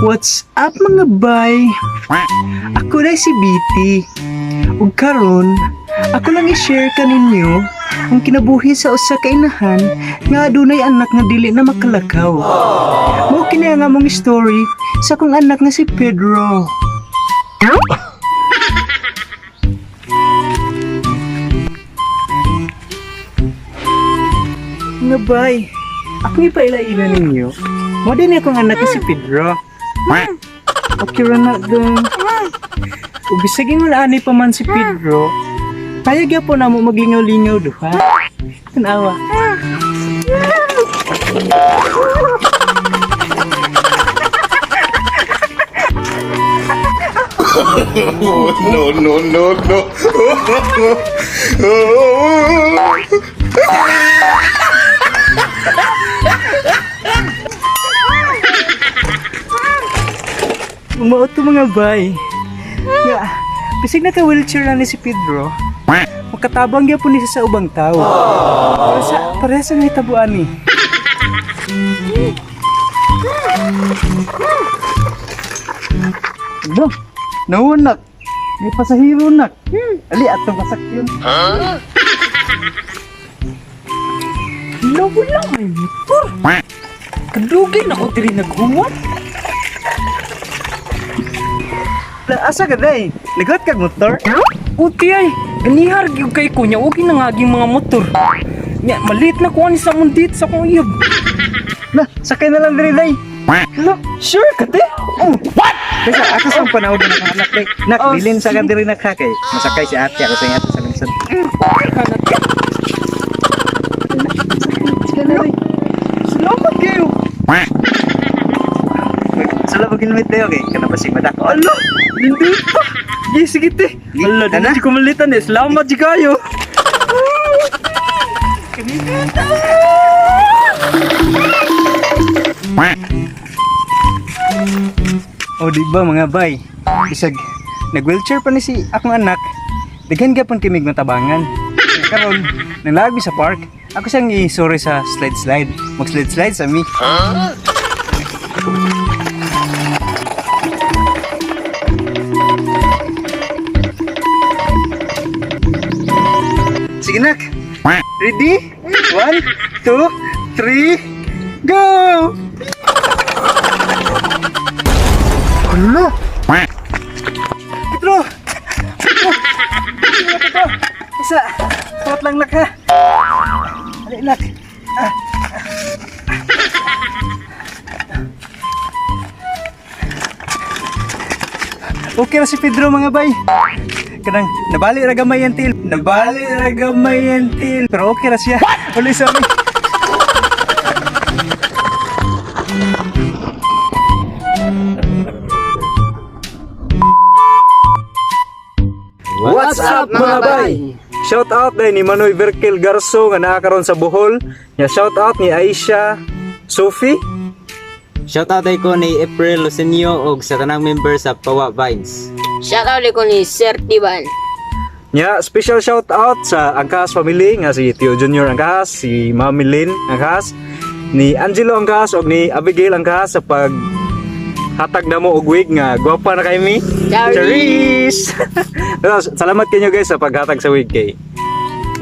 What's up, mga bay? Ako na si BT. Ug karon, ako lang i-share kaninyo ang kinabuhi sa usa ka inahan nga adunay anak nga dili na makalakaw. Mao kini ang among story sa akong anak nga si Pedro. Nga bay, ako ipaila-ila ninyo. Mao din akong anak nga si Pedro. Okay ra na dong. Ug bisag ingon ani pa man si Pedro, kaya gyapon namo maglingaw-lingaw duha. Tanawa. No, no, no, no. Mao to, mga bay. Nga, bisag naka wheelchair lang ni si Pedro, makatabang gyapon ni siya sa ubang tao. Para sa pareha sa nahitabuan ni. Bro, nauna. May pasahero nak. Ali atong masakyan. Wala, wala may motor. Kadugay na ko diri naghuwat. Asa ka day? Nagot kag motor? Uti ay, ganihar gyud kay ko nya og nangaging mga motor. Nya malit na ko ani sa mundit sa akong iyab. Na, sakay na lang diri day. Hala, sure ka te? Oh, what? Kasi ako sa panahon na akong anak day. Nak, Oh, bilin sa kan diri nak ha, kay masakay si ate ako sa ate sa lungsod. Kanat ka. Sige na day. Salamat kayo. Sala pag helmet tayo kay kana basig madako. Ala, hindi pa. Sige, sige te. Ala, Kana? di ko malitan eh. Salamat jud kayo. O di ba, mga bay? Bisag nag-wheelchair pa ni si akong anak. Daghan gyapon kay mig matabangan. Karon, nanglaag mi sa park. Ako siyang i-sorry sa slide slide. Mag slide slide sa mi. Sige nak. Ready? One, two, three, go! Hala! Pedro! Pedro! Pedro! Pedro! Isa! Suot lang nak ha! Ali nak! Ah. Okay ra si Pedro, mga bay. Kanang nabali ra gamay ang til. Nabali ra gamay ang til. Pero okay ra siya. Uli sa amin. What's up, mga bay? Shout out day ni Manoy Verkel Garso nga naa karon sa Bohol. Nya shout out ni Aisha Sophie. Shoutout ay ko ni April Lucenio og sa tanang member sa Pawa Vines. Shoutout ko ni Sir Tiban. Nya special shout out sa Angkas family nga si Tio Junior Angkas, si Mami Lynn Angkas, ni Angelo Angkas ug ni Abigail Angkas sa pag hatag namo og wig nga gwapa na kay mi. Charis! Charis! Pero salamat kinyo guys sa paghatag sa wig kay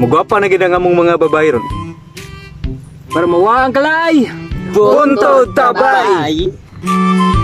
mugwapa na gid ang among mga babae ron. Para mawa ang kalay. Buntod tabay! Bye!